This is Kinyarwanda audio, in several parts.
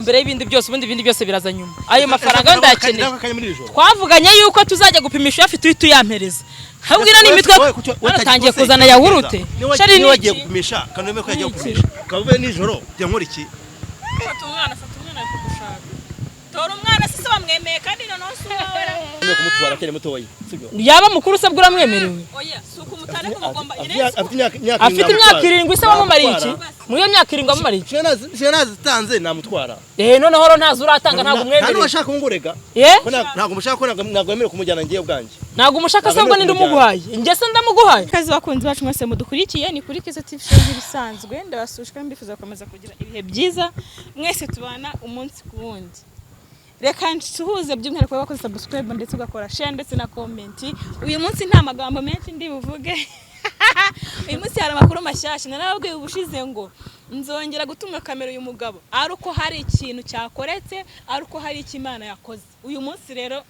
Mbere y'ibindi byose, ubundi ibindi byose biraza nyuma. Ayo mafaranga yo ndayakeneye. N'aka kanya muri iri joro. Twavuganye yuko tuzajya gupimisha, uyafite uhita uyampereza. Nkabwira n'imitwe hano tangiye kuzana yawurute. Shari, Niba ni wagiye iki? gupimisha kandi wemeye ko yagiye gupimisha, ukaba uvuye nijoro, jya nkora iki? Fata umwana, fata umwana, ari kugushaka. Tora umwana se, se wamwemeye kandi noneho si uwawe. Wemeye kumutwara akiri mutoya, sibyo? Yaba mukuru se bwo uramwemerewe? Oya, si ukumutana, ariko mugomba Afite imyaka Afite imyaka 7 se wamumariye iki? Muri iyo myaka 7 wamumariye iki? 7 nazitanze, namutwara. Eh, noneho rero ntazo uratanga, ntabwo Nta umwemerewe. n'uwashaka kungurega. Ye? Ko ntabwo mushaka, ko ntabwo wemerewe kumujyana ngiye ubwanjye. Ntabwo umushaka se? Ubwo ninde umuguhaye? Njye se ndamuguhaye? Kazi bakunzi bacu mwese mudukurikiye, ni kuri Kiza TV Show nk'ibisanzwe. Ndabasuhuje kandi mbifuza gukomeza kugira ibihe byiza mwese tubana umunsi ku wundi. Reka nsuhuze by'umwihariko wakoze subscribe ndetse ugakora share ndetse na comment. Uyu munsi nta magambo menshi ndi buvuge. Uyu munsi hari amakuru mashyashya. Narababwiye ubushize ngo nzongera gutunga kamera uyu mugabo ari uko hari ikintu cyakoretse, ari uko hari icyo Imana yakoze. Uyu munsi rero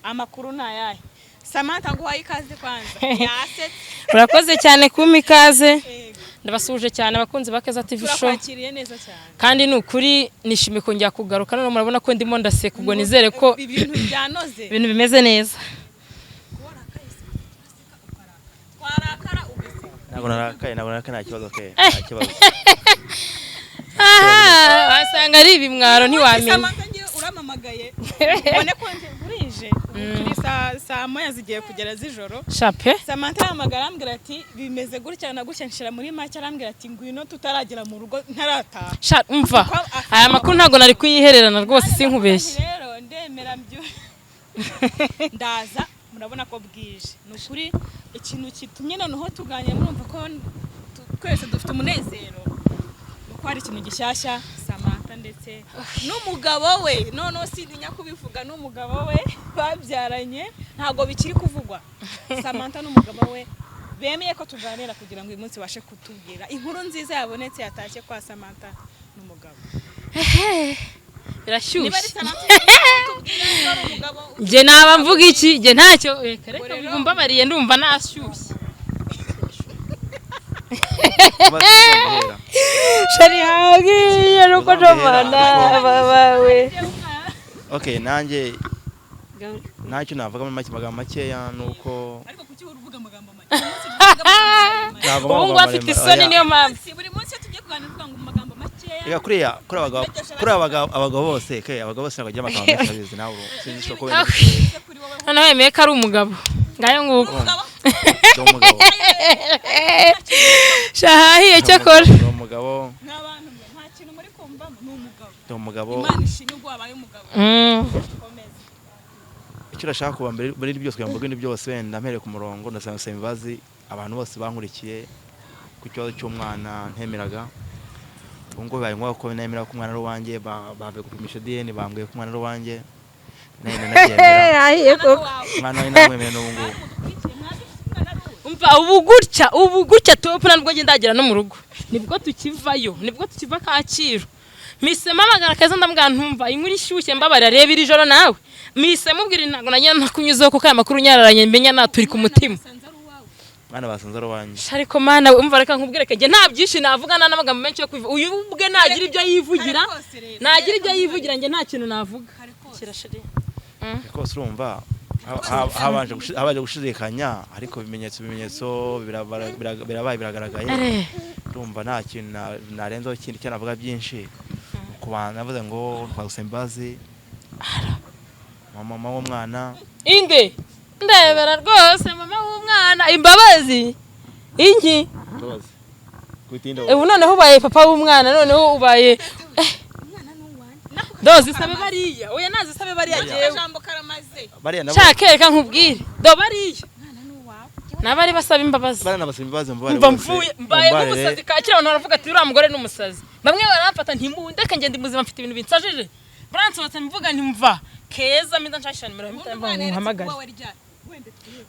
amakuru ni ayahe? Samantha, nguhaye ikaze kwanza, yasetse. Urakoze cyane kumpa ikaze. Yego. Ndabasuhuje cyane abakunzi ba Keza TV Show. Turakwakiriye neza cyane. Kandi ni ukuri nishimiye kongera kugaruka. Noneho murabona ko ndimo ndaseka, ubwo nizere ko ibintu byanoze, ibintu bimeze neza. Twarakara ugaseka. Ntabwo narakaye, ntabwo narakaye, nta kibazo ke, nta kibazo. Aha wasanga ari ibimwaro, ntiwamenya. Samantha, ngiye uramamagaye ubone ko nje burije. Ubu turi saa 1 zigiye kugera z'ijoro. Shape. Samantha arahamagara, arambwira ati bimeze gutya na gutya, nshira muri make, arambwira ati ngwino tutaragera mu rugo, ntarataha. Sha, umva, aya makuru ntabwo nari kuyihererana rwose, sinkubeshye. Rero ndemera mbyu ndaza, murabona ko bwije. Ni ukuri ikintu kitumye noneho tuganira, murumva ko twese dufite umunezero, ni uko hari ikintu gishyashya Samantha ndetse n'umugabo we, noneho sintinya kubivuga, n'umugabo we babyaranye, ntabwo bikiri kuvugwa. Samantha n'umugabo we bemeye ko tuganira kugira ngo uyu munsi bashe kutubwira inkuru nziza yabonetse, yatashye kwa Samantha n'umugabo. Niba ari Birashyushye. Samantha utubwira, niba ari umugabo. Njye naba mvuga iki? Njye ntacyo, reka reka, mbabariye, ndumva nashyushye. Guhera. Shari, hagiye nuko jomana babawe. Okay, nanjye ntacyo navuga muri make, amagambo makeya ni uko Ariko kuki uhora uvuga amagambo make? Buri munsi uvuga amagambo maremare. Ntabwo Ubu ngubu amagambo afite maremare. isoni. Oya. Niyo mpamvu. Si buri munsi iyo tugiye kuganira uvuga ngo amagambo makeya. Reka kuriya abagabo bose ke, abagabo bose ntabwo bagira amagambo menshi, abizi nawe, sinzi ushobora kuba wenda. Ese kuri wowe? Noneho yemeye ko ari umugabo, ngayo nguko. Umugabo. Ndi umugabo. Shahahiye cyakora. Ndi umugabo. N'abantu mwe nta kintu muri kumvamo, ni umugabo. Ndi umugabo. Imana ishimwe ubwo wabaye umugabo. Komeza. Icyo urashaka kuba mbere muri byose, kugira ngo mvuge ibindi byose, wenda mpereye ku murongo, ndasaba gusaba imbabazi abantu bose bankurikiye ku kibazo cy'umwana ntemeraga. Ubu ngubu bibaye ngombwa ko nemera ko umwana ari uwanjye. Bavuye gupimisha DNA, bambwiye ko umwana ari uwanjye, nari nanabyemera. Hahiye koko. Umwana we namwemera n'ubu ngubu. Umva, ubu gutya top, ntabwo ngenda ndagera no mu rugo, nibwo tukivayo, nibwo tukiva Kacyiru. Mise mpamagara Keza, ndamubwira ntumva inkuru ishyushye, mbabarira, reba iri joro nawe. Mise mubwira ntabwo nagiye nakunyuzeho kuko aya makuru nyararanye menya naturi ku mutima. Mwana basanze ari uwanjye. Ariko mana, umva, reka nkubwire njye nta byinshi navuga, nta n'amagambo menshi yo kubivuga. Uyu ubwe nagira ibyo yivugira, nagira ibyo yivugira, njye nta kintu navuga. Kirashiri. Rwose urumva habanje gushidikanya, ariko ibimenyetso birabaye, biragaragaye. Urumva nta kintu narenzaho ikindi cyo navuga byinshi. Ku bantu navuze ngo twagusaba imbabazi, mama w'umwana. Inde ndebera rwose, mama w'umwana imbabazi inki? Imbabazi kutinda. Ubu noneho ubaye papa w'umwana, noneho ubaye do zisabe bariya, oya, nazisabe bariya jewe. Akajambo karamaze. Bariya nabo. Shaka, reka nkubwire, do bariya nabari basaba imbabazi. Bariya nabasaba imbabazi, mubare Mva bose, mvuye mbaye mumbarire. nk'umusazi Kacyiru, abantu baravuga ati uriya mugore ni umusazi. Bamwe baramfata ntimundeke, ngenda muzima, mfite ibintu binsajije. Baransohotse, mvuga nti mva Keza mpita nshakisha nimero mpita mvuga ngo muhamagare.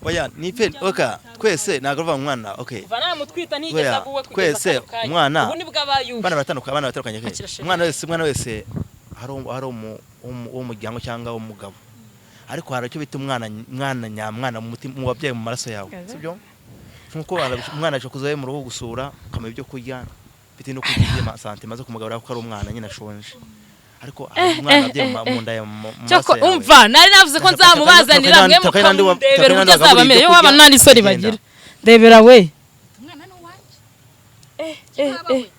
Oya, ni pe oka twese ntabwo uva umwana, okay. Kuva namutwita ntigeze Oya, aguwe kugeza twese, kano kanya. umwana- Ubu nibwo abaye ubu. Abana baratandukanye, abana baratandukanye ke. Akira sheri. Umwana wese hari uw'umuryango cyangwa uw'umugabo, ariko hari icyo bita umwana, mwana nyamwana mu mutima, mu wabyaye mu maraso yawe. Kaza. Sibyo? Nkuko umwana ashobora kuza iwe mu rugo gusura, ukamuha ibyo kurya bitewe n'uko ugize sante maze kumugaburira, kuko ari umwana nyine ashonje. Ariko umwana abyaye mu nda ya mu Cyoko maso yawe. Umva, nari navuze ko nzamubazanira mwe mukamundebera uburyo azaba ameze. Yo waba nta n'isoni bagira, ndebera we. Umwana ni uwanjye. Eh, eh, Haba eh. we.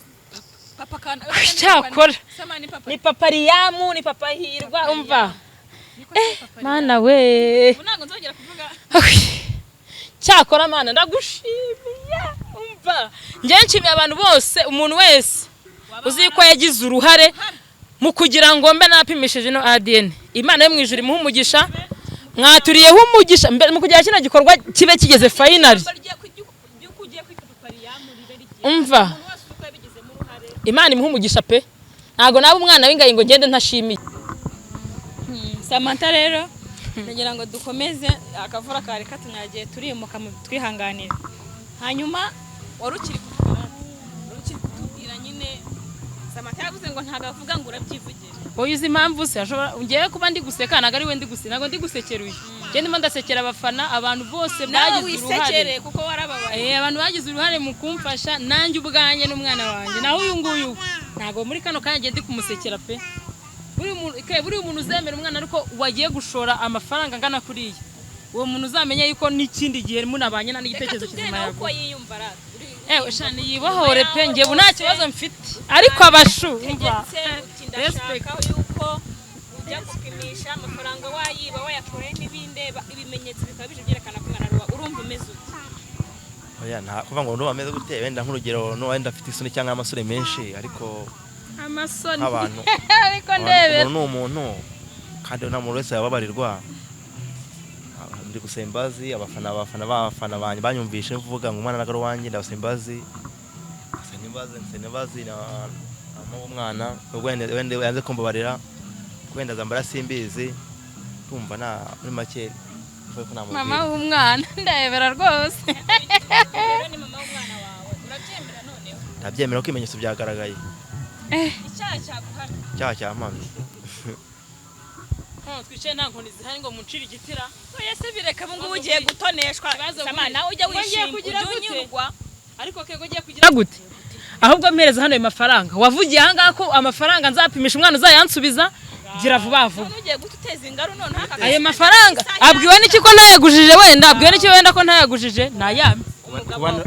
Papa kana. Cyakora. Sama ni papa. Ni papa Riyamu, ni papa Hirwa, umva. Niko se papa. Mana we. Ubu ntabwo nzongera kuvuga. Cyakora Mana, ndagushimiye. Umva, njye nshimiye abantu bose, umuntu wese uzi ko yagize uruhare mu kugira ngo mbe napimishije ino ADN. Imana yo mu ijuru imuhe umugisha. Mwaturiyeho umugisha mu kugira kino gikorwa kibe kigeze final. Ijambo ry'uko ugiye kwita papa Riyamu ribe rigiye. Umva. Umuntu wese uko yabigizemo uruhare. Imana imuhe umugisha pe. Ntabwo naba umwana w'ingayi ngo ngende ntashimiye. Samantha rero, ndagira ngo dukomeze. Akavura kari katunyagiye, turimuka, mu twihanganire. Hanyuma wari ukiri kuvuga, wari ukiri kutubwira nyine. Samantha yavuze ngo ntabwo avuga, ngo urabyivugira. Wowe uzi impamvu se ashobora ngewe kuba ndi guseka? Ntabwo ari we ndi guseka, ntabwo ndi gusekera uyu. Njye ndimo ndasekera abafana, abantu bose Nawe bagize uruhare. wisekere kuko warababaye. Abantu bagize uruhare mu kumfasha, nanjye ubwanjye n'umwana wanjye. Naho uyu nguyu, ntabwo muri kano kanya ngiye ndi kumusekera pe. Buriya umuntu uzemera umwana ariko wagiye gushora amafaranga angana kuriya, uwo muntu uzamenya yuko n'ikindi gihe munabanye nta Reka n'igitekerezo tubwire kizima nawe yaguha. uko yiyumva rata. Ewe shani, yibohore pe. Njye ubu nta kibazo mfite, ariko abashu, umva. Tegetse uti ndashaka yuko ujya gupimisha, amafaranga wayiba, wayakoreye n'ibindeba, ibimenyetso bikaba bije byerekana ko umwana ari uwawe, urumva umeze ute? Oya, nta kuvuga ngo nuba ameze gute. Wenda nk'urugero, nuba wenda afite isoni cyangwa amasore menshi, ariko Amasoni. nk'abantu Ariko ndebera. umuntu ni umuntu, kandi nta muntu wese yababarirwa. Ndi gusaba imbabazi abafana banjye banyumvishe mvuga ngo umwana ntabwo ari uwanjye. Ndabasaba imbabazi, nsaba imbabazi, nsaba imbabazi na mama w'umwana. Ubwo wenda yanze kumbabarira, wenda zambara simbizi. Tumva nta, muri make ko namubwira. Mama w'umwana, ndebera rwose. Rero ni mama w'umwana wawe, urabyemera noneho? Ndabyemera ko ibimenyetso byagaragaye. Icyaha cyaguhamye. Icyaha cyampamye. Twicaye nta nkoni zihari ngo muncire igitira. Oya se, bireka, ubu ngubu ugiye gutoneshwa. Ikibazo Sama nawe ujya ngo ngiye wishima kugira ujya gute? unyurwa. Ariko kego, ugiye kugira gute? Ahubwo mpereza hano ayo mafaranga wavugiye ahangaha ko amafaranga nzapimisha umwana uzayansubiza. Gira vuba vuba. None ugiye guta uteza ingaru noneho aka Ayo mafaranga abwiwe n'iki ko ntayagujije? Wenda abwiwe n'iki wenda ko ntayagujije? Nayame.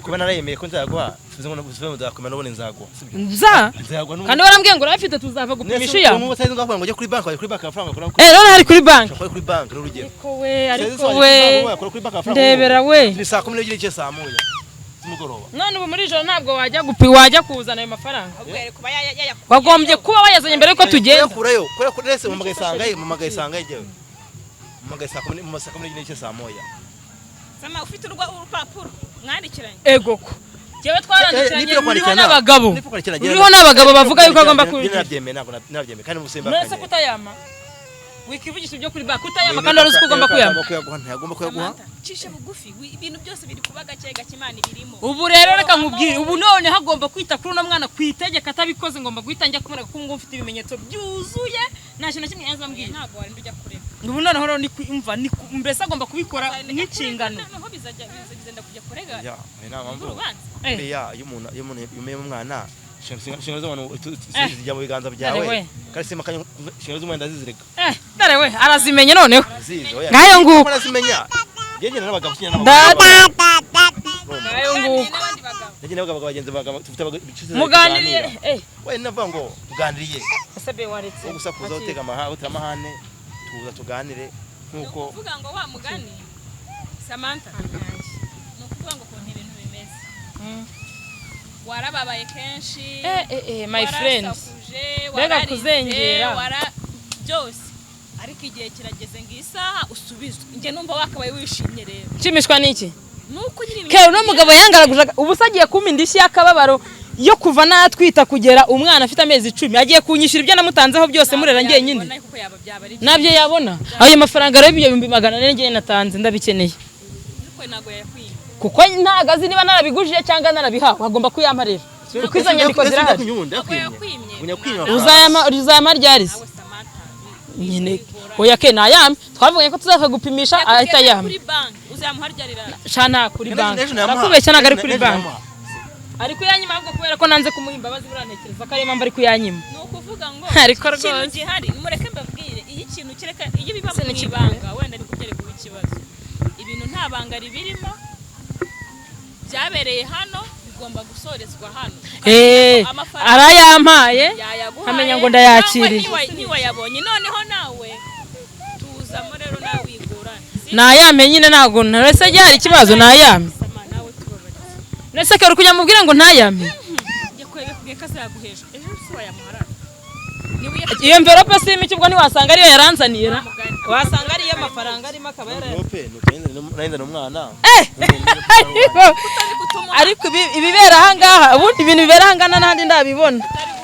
Kuba narayemeye ko nzaguha, sivuze ngo sivuze ngo nzakomera n'ubundi nzaguha, sibyo? Nza Nzaguha n'ubundi. Kandi warambwiye ngo urayafite, tuzava gupimisha iya. Ubu se nzavuga ngo ujye kuri banki, wajya kuri banki amafaranga akora Eh, none hari kuri banki. kuri kuri banki n'urugero. Ariko we, ariko we, ndebera we. Ni 12:30, 1:00 z'umugoroba. None ubu muri ijoro ntabwo wajya gupi, wajya kuzana ayo mafaranga? Ahubwo yari kuba yayakuye. Wagombye kuba wayazanye mbere yuko tugenda. Kuyakurayo, kuyakura ese mumagaye isanga yewe. Mumagaye saa kumi, mu 12:30, 1:00. Sama, ufite urupapuro mwandikiranye? Ego ko njyewe twarandikiranye, ruriho n'abagabo, ruriho n'abagabo bavuga yuko agomba kubigira. Nabyemeye, ntabwo nabyemeye kandi musimba. None se kutayama, wikivugisha ibyo kuri banki, kutayama kandi wari uzi ko ugomba kuyama? Kuyaguha, ntiyagomba kuyaguha. Samantha, cisha bugufi. Ibintu byose biri kuba gake gake, Imana ibirimo. Ubu rero reka nkubwire, ubu none hagomba kwita kuri uno mwana ku itegeko. Atabikoze ngomba guhita njya kumwereka ko ngubu mfite ibimenyetso byuzuye, nta kintu na kimwe yaza ambwira. Ntabwo warinda ujya kureba. Ubu noneho rero ni umva, mbese agomba kubikora nk'inshingano. Noneho bizajya bizenda kujya kurega Ya, nta mpamvu. urubanza. Buriya iyo umuntu yumeye umwana, inshingano z'umuntu zijya mu biganza byawe. Dore we. Kandi simakanye inshingano z'umwana ndazizirika. Eh, dore we, arazimenye noneho. Zizi, oya. Ngayo nguko. Arazimenya. Njye n'abagabo sinya. Data. N'abagabo. Ngayo nguko. N'abandi bagabo. Njye n'abagabo bagenzi bagabo tufite inshuti Muganiriye tuganira. eh. We navuga ngo tuganiriye. Ese be waretse Wo gusakuza, utega amahane, utera amahane, tuza tuganire Ni nkuko ukuvuga ngo wa mugani, Samantha, ni ukuvuga ngo ukuntu ibintu bimeze, warababaye kenshi, Eh eh eh, my friend. warasakuje, Mbega wararize, kuzengera. Byose, ariko igihe kirageze ngo iyi saha usubizwe. Njye numva wakabaye wishimye rero. Nshimishwa n'iki? Nuko nyiri Kera uno mugabo yangaraguje, ubu se agiye kumpa indishyi y'akababaro yo kuva natwita kugera umwana afite amezi 10? Agiye kunyishyura ibyo namutanzeho byose murera njyenyine? Kuko yaba byaba ari Nabyo yabona ayo mafaranga rero, ibyo 400,000 njyewe natanze ndabikeneye. Ariko ntabwo yayakwimye. Kuko ntabwo azi niba narabigujije cyangwa narabihawe. Agomba kuyampa rero, kuko izo nyandiko zirahari. Ntabwo yakwimye. Uzayama ryari se? Nawe Samantha. Nyine oya ke, nayampe. Twavuganye ko tuzaza gupimisha, ahita yampa. Kuri banki uzamuha ryari? Shana kuri banki, arakubeshya, ntabwo ari kuri banki, ari kuyanyima. Ahubwo kubera ko nanze kumuha imbabazi, burantekereza ko ariyo mpamvu ari kuyanyima. Ni ukuvuga Ukuvuga ngo Ariko ikintu rwose. gihari, mureke mbabwire, iyo ikintu kereka iyo biba Se mu ni ibanga, wenda nibwo byari kuba ikibazo. Ibintu nta banga ribirimo, byabereye hano, bigomba gusorezwa hano. Amafaranga Arayampaye. Yayaguhaye. Nkamenya ngo ndayakiriye. Cyangwa ntiwayabonye, noneho nawe tuzamo rero, nawe wigurane. Nayame nyine, ntabwo ntese hari ikibazo, nayame. Sama, nawe tubabarire. Nese kare kujya mubwira ngo ntayame. Yakubwiye ko azayaguhesha ejo, si wayamuharara niba Iyo mverope si imiki, ubwo ntiwasanga ariyo yaranzaniye ra? Wasanga ariyo amafaranga arimo akaba yaraye. Mverope ni nayinzana umwana. Ariko ibibera ahangaha, ubundi ibintu bibera ahangaha n'ahandi ndabibona.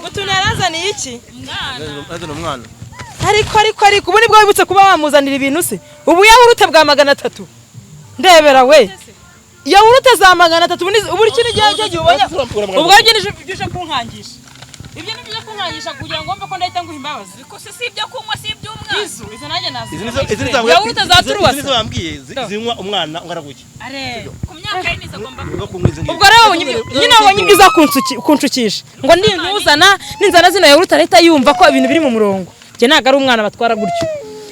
Utuntu yaranzaniye iki? Umwana. Nayinzana umwana. Ariko ubu nibwo wibutse kuba wamuzanira ibintu se? Ubu yawurute bwa 300, ndebera we, yawurute za 300. Ubu iki ni igihe cyo gihe ubonye ubwo aribyo nije uje kunkangisha, ibyo ni byo kunkangisha kugira ngo mve ko ndahita nguha imbabazi. Ariko se si ibyo kunywa, si iby'umwana? Izo nanjye nazi. Izi nizo, izi nizo. Yawurute za Izi turuwasa. nizo bambwiye zinywa umwana ungana gutya. Ku myaka ye nizo agomba. Ugomba kunywa izi ngizi. Ubwo rero wabonye nyine, wabonye ibyo uza kunshukisha ngo nintuzana, ninzana zino yawurute arahita yumva ko ibintu biri mu murongo. Njye ntabwo ari umwana batwara gutyo.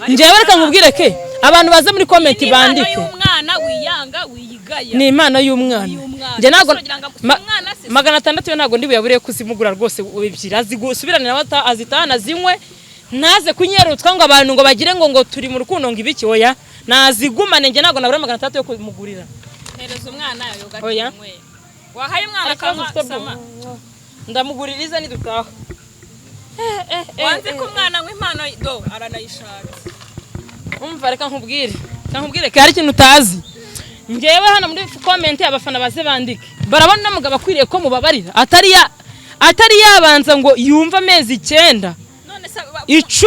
Njyewe reka nkubwire ke, abantu baze muri comment Ni impano bandike. y'umwana, wiyanga wiyigaya. Ni impano y'umwana. Y'umwana. Njye ntabwo Ese uragira ngo umwana se? 600 yo ntabwo ndi buyabure kuzimugura rwose ebyiri, azisubirane nawe, azitahane azinywe, ntaze kunyerutswa ngo abantu ngo bagire ngo turi mu rukundo, ngo ibiki. Oya, nazigumane. Njye ntabwo nabura 600 yo kumugurira. Hereza umwana yoga. Oya. Tunywe, wahaye umwana Hari ikibazo akanywa. ufite bwo? Sama. Ndamugurira ize nidutaha. Wanze ko umwana anywa impano do aranayishatse. Umva, reka nkubwire ko hari ikintu utazi. Njyewe hano muri comment abafana baze bandike, barabona mugabo akwiriye ko mubabarira, atari yabanza ngo yumve amezi 9. None se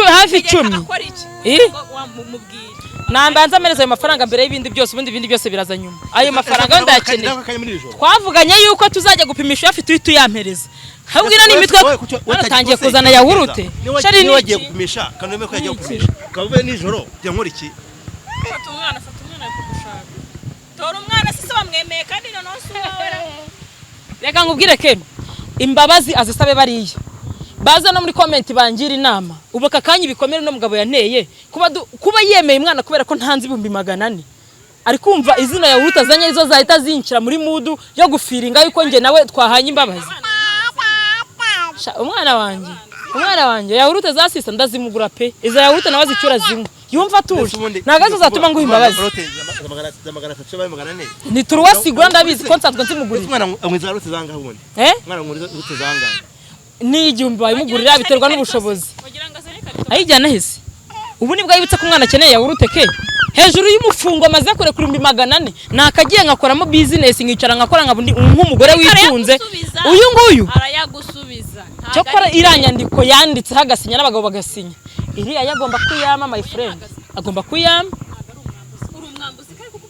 Hafi Reka 10. akora iki? Eh? Ngo wamubwire. Nambanza amereza ayo mafaranga mbere y'ibindi byose, ubundi ibindi byose biraza nyuma. Ayo mafaranga yo ndayakeneye. Aka kanya muri iri joro. Twavuganye yuko tuzajya gupimisha uyafite, uhita uyampereza. Habwira ni imitwe Wowe kuki- wowe hano tangiye utagiye kuzana yawurute. Shari Niba ni wagiye iki? gupimisha kandi wemeye ko yagiye gupimisha, ukaba uvuye nijoro, jya nkora iki? Fata umwana, fata umwana, ari kugushaka. Tora umwana se, bamwemeye kandi noneho si uwawe. Reka nkubwire ke, imbabazi azisabe bariya baza no muri comment bangira inama. Ubu aka kanya ibikomere uno mugabo yanteye, kuba yemeye umwana kubera ko ntanze 400,000, ari kumva izina yawurute azanye arizo zahita zinshira muri mood yo gufiringa yuko njye nawe twahanye imbabazi. Sha, umwana wanjye yawurute za sisa ndazimugura pe. Izo yawurute nawe azicyura zimwe yumva atuje, ntabwo arizo zatuma nguha imbabazi. Rote za 300 yabaye 400. Ni turuwasigura, ndabizi ko nsanzwe nzimugurira. Umwana anywa za rote zangahe ubundi? Eh. Umwana anywa rote zangahe? Ni 1000 bayimugurira, biterwa n'ubushobozi. Wagira ngo azane ikarito. Ayijyana hese? Ubu nibwo yibutse ko umwana akeneye yawurute ke, hejuru y'umufungo amaze kurekura 400,000. Nakagiye nkakoramo business, nkicara nkakora nkaba undi nk'umugore witunze. Arayagusubiza. Uyu nguyu. Arayagusubiza. Ntabwo Cyokora ari- iriya nyandiko yanditseho agasinya n'abagabo bagasinya, iriya yo agomba kuyama. My friend, agomba kuyama. Uri umwambuzi kandi kuko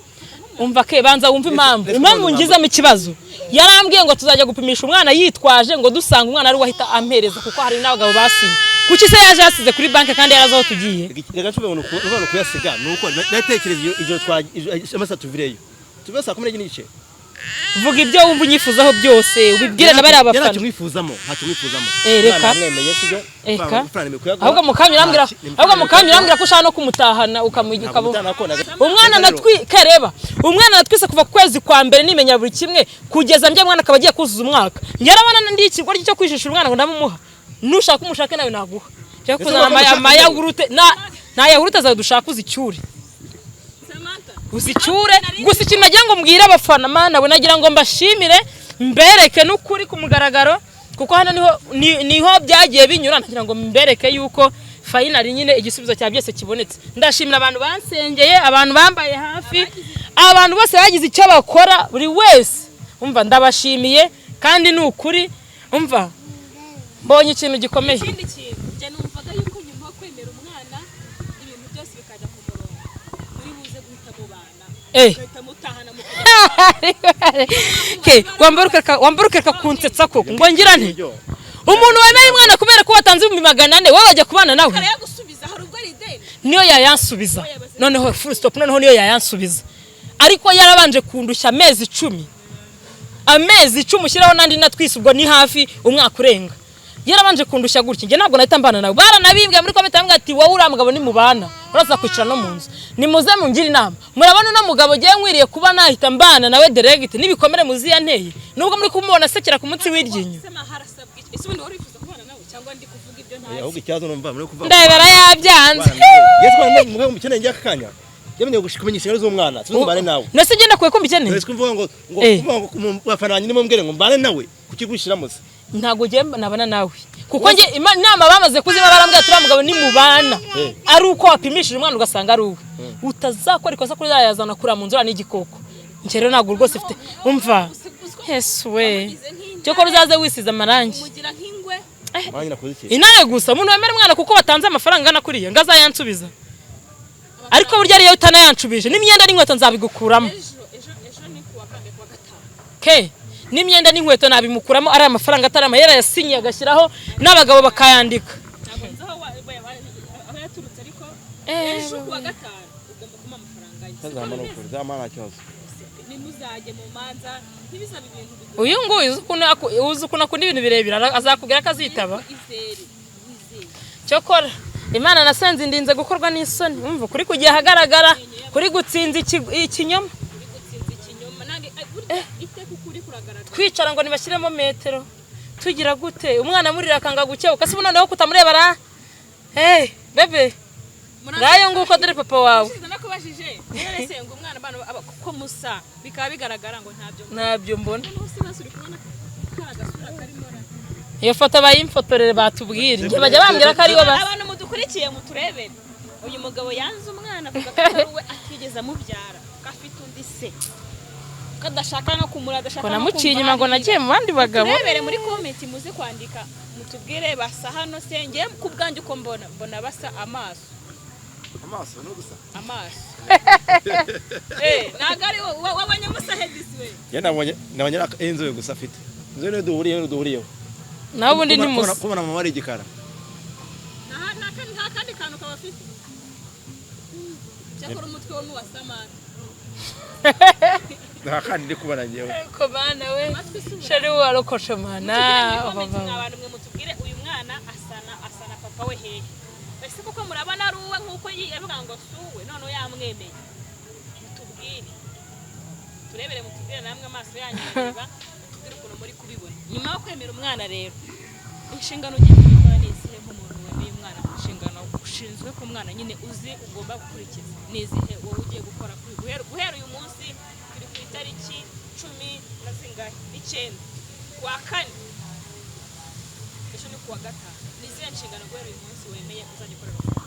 Umva ke, banza wumve impamvu ngizemo ikibazo. Yarambwiye ngo tuzajya gupimisha umwana, yitwaje ngo dusanga umwana ari we ahita ampereza, kuko hari n'abagabo basinye. Kuki se yaje yasize kuri banki kandi yarazi aho tugiye? Reka nshube ngo ni ukuyasiga, ni uko natekereza iyo ijoro twa amasaha tuvireyo, tuve saa 12:30. Vuga ibyo wumva unyifuzaho byose, ubibwire na bariya Njye bafana. ntacyo mwifuzamo, ntacyo mwifuzamo. Eh, reka. Umwana namwemeye, sibyo? Eka. Amafaranga nemeye kuyaguha. Ahubwo mu kanya urambwira, ahubwo mu kanya urambwira ko ushaka no kumutahana Ntabwo mutahana ko umwana natwi kareba umwana natwise kuva ku kwezi kwa mbere, nimenya buri kimwe kugeza mbye mwana akaba agiye kuzuza umwaka. Yarabona ndi ikigoryi cyo kwijishira umwana ngo ndamumuha? Nushaka umushake nawe, naguha cyo kuzana amayawurute na nta yawurute zawe dushaka, uzicyure. Samantha. Uzicyure. Gusa ikintu nagira ngo mbwire abafana, mana we, nagira ngo mbashimire, mbereke n'ukuri ku mugaragaro, kuko hano niho niho byagiye binyura. Nagira ngo mbereke yuko finally nyine igisubizo cya byose kibonetse. Ndashimira abantu bansengeye, abantu bambaye hafi, abantu bose bagize icyo bakora, buri wese. Umva, ndabashimiye kandi ni ukuri, umva, mbonye ikintu gikomeye. Ikindi kintu, njye numvaga yuko nyuma yo kwemera umwana, ibintu byose bikajya ku murongo, muri buze guhita mubana, mugahita mutahana, mukajya Ke, wambara ukareka kunsetsa koko. Ngo ngira nte? Umuntu wemeye umwana kubera ko watanze 400,000, wowe wajya kubana nawe? Arayagusubiza, hari ubwo ari ideni. Niyo yayansubiza, noneho full stop. Noneho niyo yayansubiza, ariko yarabanje kundushya amezi 10, amezi 10 ushyiraho n'andi natwise, ubwo ni hafi umwaka urenga. Yarabanje kundushya gutya, njye ntabwo nahita mbana nawe. Baranabimbwiye muri comment, bambwira ati wowe uriya mugabo nimubana uraza kwicara no mu nzu. Nimuze mungire inama, murabona uno mugabo ngiye nkwiriye kuba nahita mbana nawe direct n'ibikomere muzi yanteye, nubwo muri kumubona asekera ku munsi w'iryinyo. Sema harasabwa iki? Ese ubundi wari wifuza kubana nawe cyangwa ndi kuvuga ibyo ntazi? Ahubwo ikibazo numva muri kuvuga Ndebera yabyanze. Yesu mwana mugabo mukeneye njye aka kanya yamenye kumenya inshingano z'umwana, sinzi mbane nawe. Nese ngenda kuye ko mbikeneye? Ese kuvuga ngo Eh. kuvuga ngo mu bafana banjye nimumbwire ngo mbane nawe, kuki gushiramo se? Ntabwo ngiye nabana nawe kuko njye inama bamaze kuzima, barambwira turiya mugabo nimubana Eh. ari uko wapimishije umwana ugasanga ari uwe, utazakora ikosa kuri yazana kuriya mu nzu uriya n'igikoko. Njye rero ntabwo rwose mfite, umva Yesu we, cyokora uzaze wisize amarangi. Umugira nk'ingwe. Mwana nakoze iki? Intare gusa umuntu wemera umwana kuko batanze amafaranga angana kuriya ngo azayansubiza, ariko burya ariyo utanayanshubije n'imyenda n'inkweto nzabigukuramo. Ejo ni kuwa kangahe? Kuwa gatanu. Ke n'imyenda n'inkweto nabimukuramo, ari amafaranga atari amahera yasinye agashyiraho n'abagabo bakayandika. Ntabwo nzi aho aho yaturutse, ariko ejo kuwa gatanu ugomba kumuha amafaranga ye. Siko Zamana bimeze? ukuri zamana nta kibazo. Ntimuzajye mu manza, ntibizabe ibintu Uyu nguyu uzi ukuntu akunda ibintu birebire, azakubwira ko azitaba. Izere, wizere. Cyokora Imana nasenze indinze gukorwa n'isoni, umva kuri kujya ahagaragara kuri gutsinza ikinyoma. Uri gutsinza ikinyoma nange burya iteka ukuri kuragaragara. Twicara ngo nibashyiremo metero, tugira gute, umwana amurira akanga gukebuka, se ubu noneho kutamureba ra? Hey bebe, ngayo nguko, dore papa wawe. Ushize nakubajije rero se ngo umwana abana ko musa bikaba bigaragara ngo ntabyo. Ntabyo mbona. Noneho se basi uri kubona ka gasura karimo ra? Iyo foto bayimfotorere batubwire, njye bajya bambwira ko ariwe basa. Abantu mudukurikiye muturebere, uyu mugabo yanze umwana avuga ko atari uwe, atigeze amubyara, ko afite undi se, ko adashaka no kumura, adashaka Ngo no namuciye kumva inyuma ngo aho nagiye mu bandi bagabo. Turebere muri comment, muze kwandika mutubwire basa hano se. Ngiye ku bwanjye uko mbona basa amaso. Amaso no gusa. Amaso ntabwo ari wowe wabonye musa hedisi we? Njye nabonye ari inzobe gusa afite. Inzobe niyo duhuriyeho. Nawe ubundi ni musa. Kubona mama ari igikara. Nta kandi kantu kaba afite, cyakora umutwe wo n'uwa Samantha. Nta kandi ndi kubona njyewe. Ko bana we. Amatwi si Shari warokoshe mana. Mutugire muri comment mwa bantu mwe, mutubwire uyu mwana asana papa we hehe? Ese koko murabona ari uwe nk'uko yavuga ngo si uwe, noneho yamwemeye? Mutubwire, turebere, mutubwire namwe amaso yanyu areba, mutubwire ukuntu muri kubibona nyuma yo kwemera umwana. Rero inshingano ugiye gukora ni izihe nk'umuntu wemeye umwana? Inshingano ushinzwe ku mwana nyine uzi ugomba gukurikiza ni izihe wowe ugiye gukora guhera uyu munsi? Turi ku itariki cumi na zingahe? 9 kuwa kane, ejo ni kuwa gatanu. Ni izihe nshingano guhera uyu munsi wemeye uzajya ukorera umwana?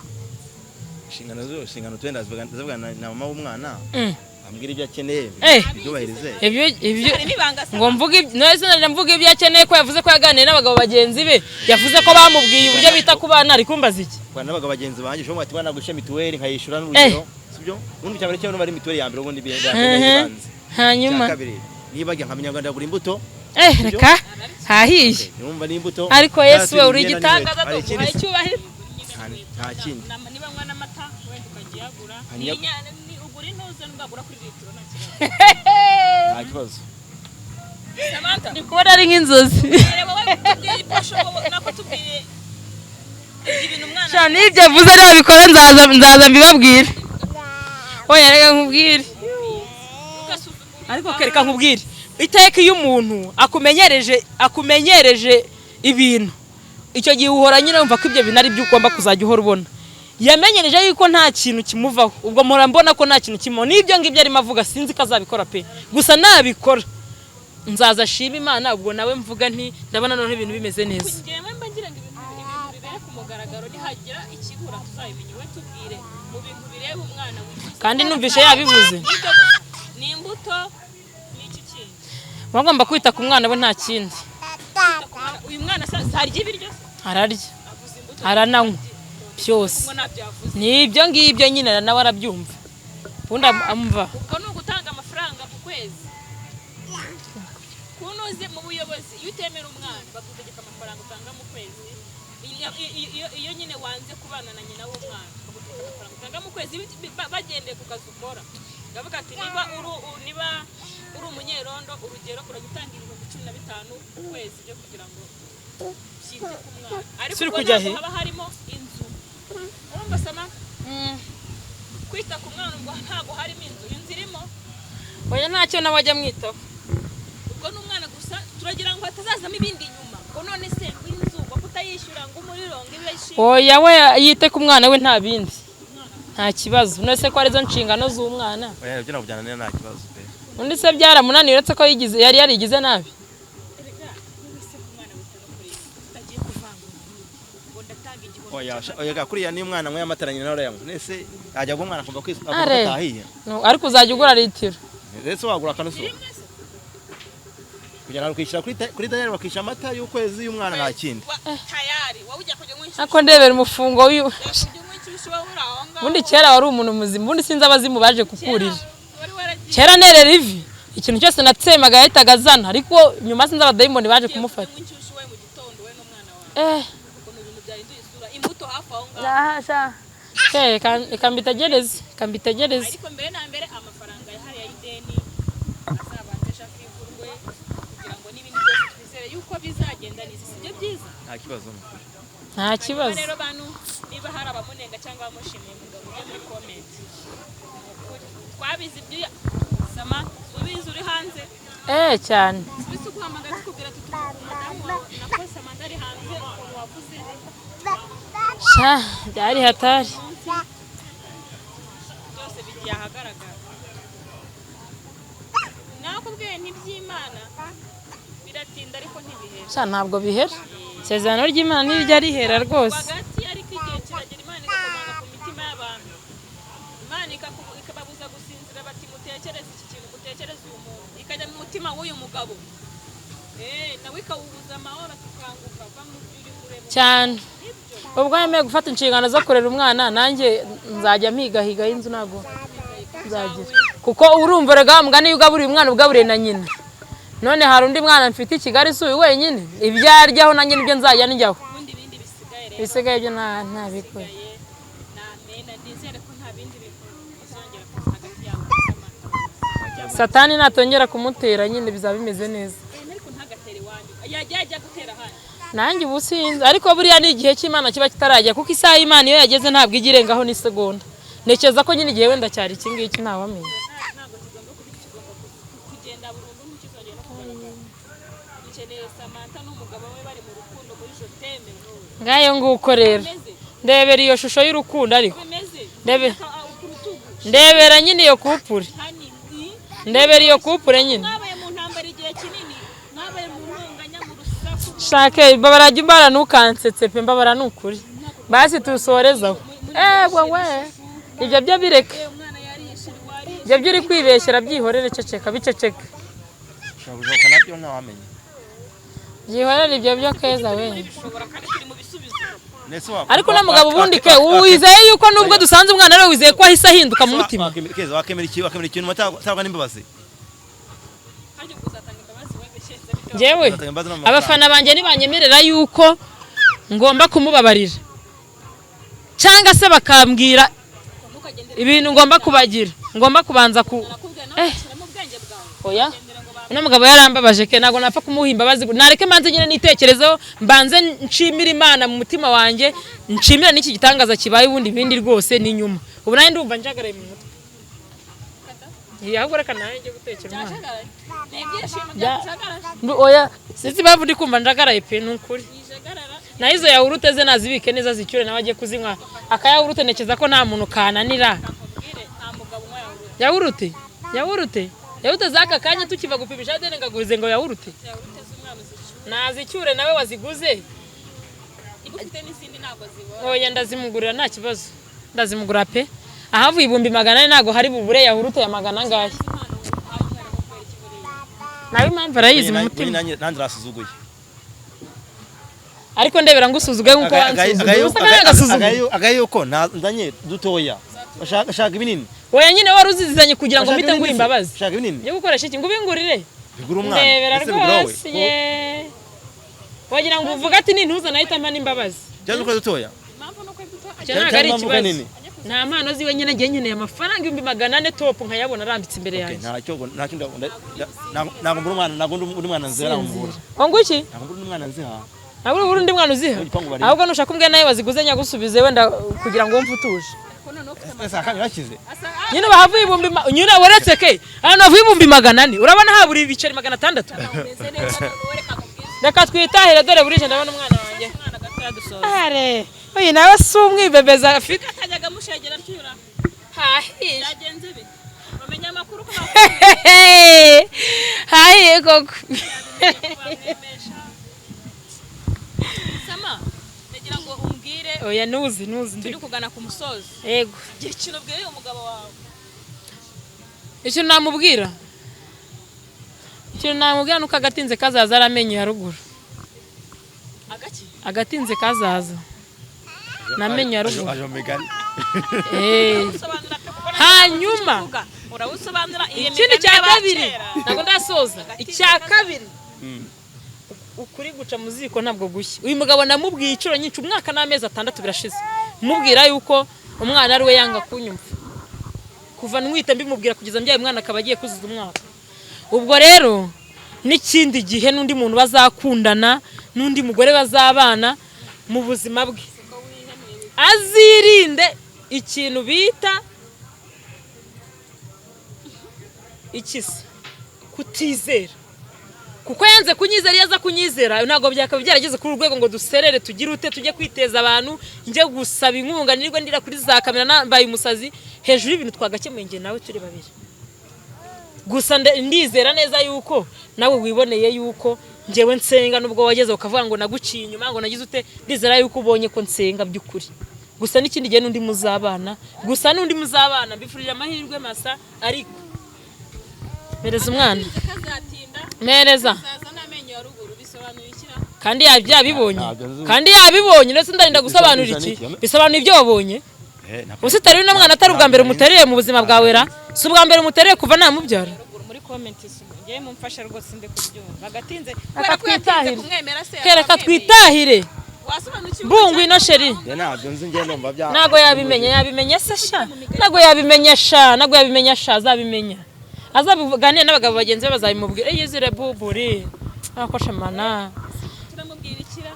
Inshingano zo, inshingano twenda zivugana na mama w'umwana, ambwira ibyo akeneye, Eh. byubahirize. Ibyo Harimo ibanga se? Ngo mvuge none se mvuge ibyo akeneye, ko yavuze ko yaganiriye n'abagabo bagenzi be, yavuze ko bamubwiye uburyo bita ku bana, ari kumbaza iki? Kwa n'abagabo bagenzi banjye ushobora kuba nagusha mituweli nkayishura n'urugero, sibyo? Ubundi cyambere cyo ari mituweli ya mbere, ubundi bibanze. Hanyuma? Icya kabiri niba nkamenya ngo ndagura imbuto. Reka, hahiye. Numva n'imbuto. Ariko Yesu we, uri Imyenda igitangaza. n'inkweto. Hari ikindi Tuguhaye se? icyubahiro. Nta kindi. Niba nywa n'amata wenda ukajya uyagura. Ugura intuze nubwo wagura kuri litiro nta kibazo. Nta kibazo. Samantha, Ndi kubona ari nk'inzozi. reba wowe, tubwire iposho wowe, nako tubwire ibintu umwana. Sha, n'ibyo avuze nabikora nzaza mbibabwire. Oya, reka nkubwire. Ugasuzugura. Ariko kereka nkubwire, iteka iyo umuntu akumenyereje ibintu, icyo gihe uhora nyine wumva ko ibyo bintu ari byo ugomba kuzajya uhora ubona. Yamenyereje yuko nta kintu kimuvaho, ubwo mpora mbona ko nta kintu kimuvaho n'ibyo ngibyo arimo avuga, sinzi ko azabikora pe. Gusa nabikora nzaza ashima Imana, ubwo nawe mvuga nti ndabona noneho ibintu bimeze neza. Njyewe mba ngira ngo ibintu bibere ku mugaragaro, nihagira ikibura tuzabimenya. We tubwire mu bintu bireba umwana wifuza. Kandi numvishe yabivuze. Nibyo gusa, ni imbuto, ni iki kindi? Bagomba kwita ku mwana we, nta kindi. Kwita ku mwana. Uyu mwana arya ibiryo se? Ararya. Avuze imbuto. Arananywa byose. Ngo ntabyo yavuze. Ni ibyo ngibyo nyine, nawe arabyumva, ubundi amva. Ubwo ni ugutanga amafaranga ku kwezi kunoze mu buyobozi. Iyo utemera umwana bagutegeka amafaranga utanga mu kwezi. Iyo nyine wanze kubana na nyina w'umwana bagutegeka amafaranga utanga mu kwezi bagendeye ku kazi ukora. Ndavuga ati niba uri umunyerondo, urugero, urajya utanga 15,000 ku kwezi byo kugira ngo Byite ku mwana, ariko Suri ubwo kujya ntabwo he? haba harimo inzu. Urumva sama, kwita ku mwana ubwo ntabwo harimo inzu, inzu irimo. Oya, ntacyo nawe ajya amwitaho. Ubwo ni umwana gusa. Turagira ngo hatazazamo ibindi nyuma, ngo none se ngo inzu, ngo kutayishyura, ngo umuriro, ngo ibishyi. Oya, we yite ku mwana we, nta bindi, nta kibazo. None se ko arizo nshingano z'umwana? Oya, ibyo ntabwo byananira, nta kibazo pe. Undi se byaramunaniye, uretse ko yigize, yari yarigize nabi. Erega niba se ku mwana wita no kuri utagiye kuvanga umuntu ngo ndatanga 1000 Oya, oya ga, kuriya ni umwana anyweye amata na nyina arayanywa. Nese ajya guha umwana akumva ko akumva Are. ko atahiye? No, ariko uzajya ugura litiro. Ese wagura akanusu kugira ngo ukishyira kuri dayari, bakishyura amata y'ukwezi y'umwana, nta kindi. Tayari wowe ujya kujya unywa inshyushyu. Ariko ndebera umufungo w'uyu. Ujya kujya unywa inshyushyu wowe uri aho ngaho. Ubundi kera wari umuntu muzima, ubundi sinzi abazimu baje kukurira. Wari waragiye. Kera nerera ivi, ikintu cyose natsemaga yahitaga azana, ariko nyuma sinzi abadayimoni baje kumufata. Unywa inshyushyu wowe mu gitondo, wowe n'umwana wawe. Eh. Ukuntu ibintu byahinduye isura, imbuto hafi aho ngaho. Eh, reka mbitegereze, reka mbitegereze. Ariko mbere na mbere amafaranga yahariye ay'ideni azabanze ejo akivurwe, kugira ngo n'ibindi byose twizere yuko bizagenda neza. Si byo byiza? Nta kibazo. Nta kibazo. Hanyuma rero bantu, niba hari abamunenga cyangwa abamushimiye, mugabo ujye muri comment. Ni ukuri twabizi ibyuya sama, ubizi uri hanze. Eh, cyane. Ubise uguhamagara tukubwira tuti umudamu wawe nako Samantha ari hanze, ukuntu wavuze. Sha, byari hatari. Byose bigiye ahagaragara. Nakubwiye ntiby'Imana biratinda ariko ntibihera. Sha, ntabwo bihera, isezerano ry'Imana ntirijya rihera rwose. Hagati ariko igihe kiragera Imana igakomanga ku mitima y'abantu, Imana ikababuza gusinzira, bati mutekereze iki kintu, mutekereze uyu muntu, ikajya mu mutima w'uyu mugabo. Nawe ikawubuza amahoro, tukanguka, va mu byo uri kureba. Cyane. Nibyo. Ubwo yemeye gufata inshingano zo kurera umwana, nanjye nzajya mpigahiga y'inzu, ntabwo nzagira, kuko urumva rega mugani, iyo ugaburiye umwana ugaburiye na nyina. None hari undi mwana mfite i Kigali? Si uyu wenyine? Ibyo aryaho nanjye nibyo nzajya ndyaho. Ubundi ibindi bisigaye rero, Ibisigaye byo ntabikora. bisigaye namena, nizere ko nta bindi bintu bizongera kuza hagati yawe na Samantha. Satani natongera kumutera nyine bizaba bimeze neza. Ariko ntagatere iwanyu, yajya ajya gutera ahandi. Nanjye ubu sinzi, ariko buriya ni igihe cy'Imana kiba kitarajya, kuko isaha y'Imana iyo yageze ntabwo ijya irengaho n'isegonda. Ntekereza ko nyine igihe wenda cyari iki ngiki, ntawamenya. Ntabwo kigomba kuba, kigomba kugenda burundu, ntikizongera no kugaragara. Dukeneye Samantha n'umugabo we bari mu rukundo muri je t'aime. Ngayo nguko rero. Bimeze. Ndebera iyo shusho y'urukundo ariko. Bimeze. Ku rutugu. Ndebera nyine iyo couple. Hani Ndebera iyo couple nyine. Mwabaye mu ntambara igihe kinini, mwabaye mu ntonganya, mu rusaku. Shake, mbabara, jya umbara, ntukansetse pe, mbabara ni ukuri. Basi tusorezaho. Ewe we, ibyo byo bireke. Umwana yarishira wari. Ibyo byo uri kwibeshyera, byihorere, ceceka, biceceke. Ushobora gusohoka nabyo, ntawamenya. Byihorere ibyo byo, keza we. Bishobora kandi turi mu bisubizo. Nese wa Ariko uno mugabo ubundi ke wizeye yuko nubwo dusanze umwana ariwe, wizeye ko ahise ahinduka mu mutima? Keza, wakemera iki, wakemera ikintu utangwa n'imbabazi? Kandi ubwo uzatanga imbabazi wowe bishyize bitewe. Njyewe Uzatanga imbabazi n'amafaranga. abafana banjye nibanyemerera yuko ngomba kumubabarira, cyangwa se bakambwira Ntukagendere ibintu ngomba kubagira, ngomba kubanza ku nakubwira nawe ushyiramo ubwenge bwawe. Oya. Gendera ngo Uno mugabo yarambabaje ke, ntabwo napfa kumuha imbabazi. Nareke mbanze nyine nitekerezeho, mbanze nshimire Imana mu mutima wanjye, nshimire n'iki gitangaza kibaye, ubundi ibindi rwose ni nyuma. Ubu nanjye ndumva njagaraye mu mutwe. Iya, ahubwo reka nanjye njye gutekera umwana. Byajagaraye, ni ibyishimo byajagaraje. Oya, sinzi impamvu ndi kumva njagaraye pe, ni ukuri. Yijagarara. Naho izo yawurute ze nazibike neza, zicyure, nawe agiye kuzinywa akayawurute. Ntekereza ko nta muntu kananira. Nkubwire, nta mugabo unywa yawurute. Yawurute, yawurute, yawurute z'aka kanya tukiva gupimisha ADN, ngaguze ngo yawurute. Yawurute z'umwana uzicyure. Nazicyure nawe waziguze. Niba ufite n'izindi ntabwo zibora. Oya, ndazimugurira, nta kibazo, ndazimugura pe. Ahavuye 400,000 ntabwo hari bubure yawurute ya magana angahe. Impano uhaye umwana ngo kubera iki buriya? Nawe impamvu arayizi mu mutima. Nanjye narasuzuguye. Ariko ndebera ngo usuzuge nk'uko wansuzuguye, usa nkaho agasuzuguro. Agaye yuko nzanye dutoya, shaka ibinini. Oya nyine, wari uzizanye kugira ngo Shaka mpite nguhe ibinini se? imbabazi. Shaka ibinini. Njye gukoresha iki ngo ubingurire? Bigura umwana. Ndebera Ese bigura wowe? rwose ye, wagira ngo uvuge ati nintuza nahita mpa n'imbabazi. Cyangwa uko dutoya. Impamvu ni uko duto. Icyo ntabwo ari Cyangwa mvuga ikibazo. nini? Nta mpano ziwe nyine, ngiye nkeneye amafaranga 400,000 top, nkayabona arambitse imbere Okay, yanjye. ntacyo ntacyo, ntabwo mbura umwana, ntabwo undi mwana nziha, ntabwo mbura. Ngo iki? Ntabwo mbura undi mwana nziha. Ntabwo uri undi mwana uziha. Igipangu bari- Ahubwo nushaka umbwe nawe baziguze nyagusubize wenda kugira ngo wumve utuje. Ese akanya urashyize? Nyine bahavuye ibihumbi nyine weretse ke ahantu havuye 400,000, urabona habura ibiceri 600. Umeze neza noneho, reka nkubwize. Reka twitahire, dore burije, ndabona umwana wanjye. Umwana gatoya dusoza. Are uyu nawe si umwibebeza afite. Akajyaga mushegera nshyura. Hahiye. Byagenze bite? Bamenya amakuru ko Hahiye koko. bamwemesha. Sama, ndagira ngo umbwire. Oya, nuzi nuzi ndi Turi kugana ku musozo. Yego. Gira ikintu ubwira uyu mugabo wawe. Ikintu namubwira nuko agatinze kazaza ari amenyo ya ruguru. Agaki? Agatinze kazaza ni amenyo ya ruguru. Aje mu migani. Eh. Usobanura pe, kuko Hanyuma uvuga urawusobanura iyo ikindi migani cya kabiri, y'abakera. ntabwo ndasoza icya kabiri. Ukuri guca mu ziko ntabwo gushya. Uyu mugabo namubwiye inshuro nyinshi, umwaka n'amezi 6 birashize mubwira yuko umwana ari we, yanga kunyumva. Kuva nwita mbimubwira kugeza mbyaye umwana akaba agiye kuzuza umwaka. Ubwo rero n'ikindi gihe n'undi muntu bazakundana, n'undi mugore bazabana mu buzima bwe, azirinde ikintu bita ikisi kutizera, kuko yanze kunyizera. Iyo aza kunyizera ntabwo byakaba byarageze kuri uru rwego ngo duserere, tugire ute, tujye kwiteza abantu, njye gusaba inkunga, nirirwe ndira kuri za kamera nambaye umusazi hejuru y'ibintu twagakemuye njye nawe turi babiri. Gusa ndizera neza yuko nawe wiboneye yuko njyewe nsenga, nubwo wageze ukavuga ngo naguciye inyuma, ngo nagize ute, ndizera yuko ubonye ko nsenga by'ukuri. Gusa n'ikindi gihe n'undi muzabana, gusa n'undi muzabana, mbifurije amahirwe masa. Ariko mpereza umwana. Kazatinda. Mpereza. Kazaza n'amenyo ya ruguru bisobanura ikira. Kandi yabibonye. Ntabwo nzi- Kandi yabibonye, ndetse ndarinda gusobanura iki? Bisobanura iki? Bisobanura ibyo wabonye. Eh, ntabwo- Ubu utari uno mwana atari ubwa mbere umutereye mu buzima bwawe ra? Si ubwa mbere umutereye kuva namubyara. Ruguru muri comment, ngewe mumfasha rwose, ndi kubyumva agatinze Reka kubera ko yatinze twitahire. kumwemera se. Kereka twitahire. Wasobanukiwe. Bungu ino chéri. Njye ntabyo nzi, njye numva bya Ntabwo yabimenya. Yabimenya se sha? Ntabwo yabimenya sha, ntabwo yabimenya sha. Azabimenya azabiganire n'abagabo bagenzi be, bazabimubwira. Eyizire buburi akosha mana. Turamubwira ikira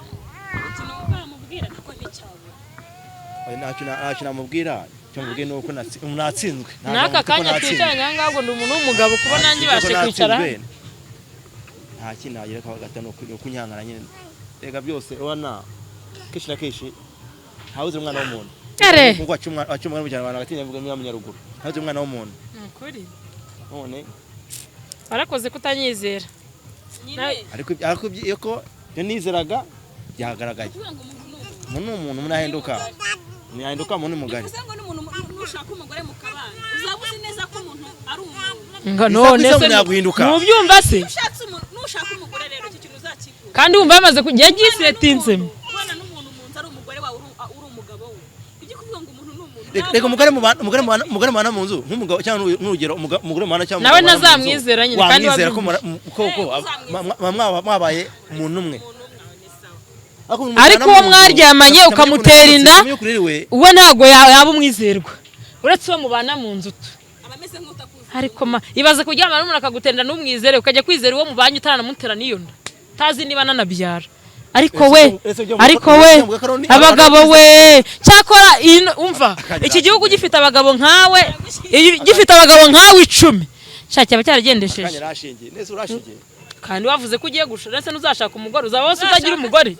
ikintu wamubwira nako nticyabura. Oya, ntacyo namubwira. Icyo mubwiye ni uko natsinzwe. Ntabwo N'aka mvuga ko kanya natsinzwe. twicaranye aha ngaha ngo ndi umuntu w'umugabo, kuba nanjye ibashe Ko kwicara. natsinzwe. Nta kindi nagira ko hagati ni ukunyihangana nyine. Rega byose urabona kenshi na kenshi ntawuzi umwana w'umuntu. Are. Nkuko waca umwana mu Kinyarwanda agatinya avuga umwana w'umunyaruguru, ntawuzi umwana w'umuntu. Ni ukuri. None Warakoze kutanyizera. Nyine. Ariko iyo ko iyo nizeraga byagaragaye. Kuvuga ngo umuntu ni umuntu. Umuntu ni umuntu, umuntu ahinduka, umuntu yahinduka, umuntu ni mugari. Bivuze ngo n'umuntu nushaka umugore mukabana uzaba uzi neza ko umuntu ari umuntu. Nga none Isaha se umuntu yaguhinduka. ntubyumva se? Ushatse umuntu, nushaka umugore rero icyo kintu uzakikura. Kandi wumva yamaze kujya gisetinzemo. Kubana n'umuntu mu nzu ari umugore wawe, uri umugabo we, ibyo kuvuga ngo umuntu ni umuntu. Reka umugore mubana mu nzu nk'umugabo cyangwa n'urugero umugore mubana cyangwa Nawe umugabo mubana mu nzu, ntazamwizera nyine, kandi wamwizera ko wabyumvise. koko mwabaye umuntu umwe. Umuntu umwe aho ni sawa. Ariko umuntu Ariko mubana uwo mu nzu, mwaryamanye ukamenya ukamutera ukuntu inda, ukamenya ukuntu uriwe. We ntabwo yaba umwizerwa uretse uwo mubana mu nzu tu. Aba ameze nk'utakuzi. Ariko ma ibaze kuryamana n'umuntu akagutenda ntumwizere, ukajya kwizera uwo mubanye utaranamutera n'iyo nda, utazi niba ananabyara. Ariko we ariko we abagabo we, cyakora umva iki gihugu gifite abagabo nkawe, gifite abagabo nkawe 10 sha cyaba cyaragendesheje. Kanya rashingiye nese urashingiye. Kandi wavuze ko ugiye gushaka, ndetse n'uzashaka umugore, uzaba wose utagira umugore.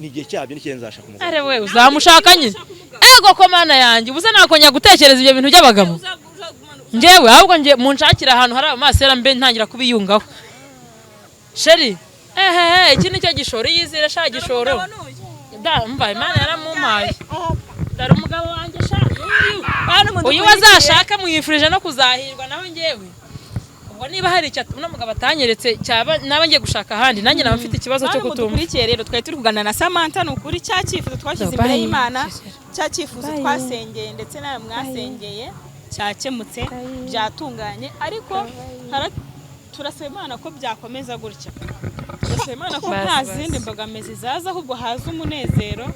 Ni igihe cyabyo n'ikihe nzashaka umugore. Are we uzamushaka nyine? Ego ko mana yanjye, ubuze nakongera gutekereza ibyo bintu by'abagabo njyewe. Ahubwo nge munshakira ahantu hari amasera mbe ntangira kubiyungaho chéri. Ehehe, iki nicyo gishoro, yizire sha gishoro da. Mva Imana yaramumpaye, dore umugabo wanjye sha uyu. Uyu wazashaka mwifurije no kuzahirwa nawe. Njyewe ubwo niba hari icyo uno mugabo atanyeretse cyaba naba ngiye gushaka ahandi, nanjye naba mfite ikibazo cyo Bantu kutumva. mudukurikiye rero, twari turi kuganira na Samantha. Ni ukuri cya cyifuzo twashyize imbere Bye. y'Imana, cya cyifuzo twasengeye ndetse nawe mwasengeye, cyakemutse, byatunganye. Ariko turasaba Imana ko byakomeza gutya, turasaba Imana ko Basi, nta basi. zindi mbogamizi zaza, ahubwo haza umunezero,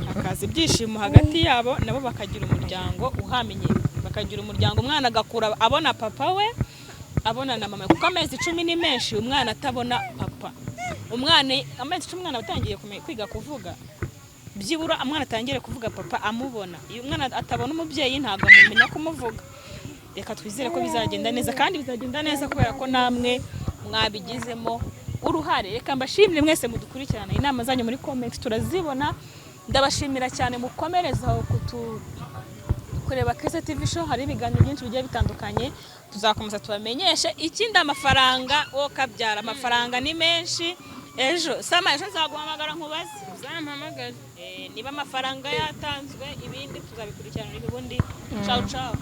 hakaza ibyishimo hagati yabo, nabo bakagira umuryango uhamye, bakagira umuryango, umwana agakura abona papa we, abona na mama we, kuko amezi 10 ni menshi umwana atabona papa. Umwana amezi 10, umwana atangiye kwiga kuvuga. Byibura umwana atangire kuvuga papa amubona. Iyo umwana atabona umubyeyi, ntabwo amumenya kumuvuga. Reka twizere ko bizagenda neza, kandi bizagenda neza kubera ko namwe mwabigizemo uruhare. Reka mbashimire mwese mudukurikirana. Inama zanyu muri comment turazibona. Ndabashimira cyane, mukomereza aho kutu kureba Keza TV Show. Hari ibiganiro byinshi bigiye bitandukanye, tuzakomeza tubamenyeshe. Ikindi, amafaranga wo kabyara, amafaranga ni menshi. Ejo sama, ejo nzaguhamagara nkubaze. Uzampamagare. Niba amafaranga yatanzwe, ibindi tuzabikurikirana. Ubundi ciao ciao.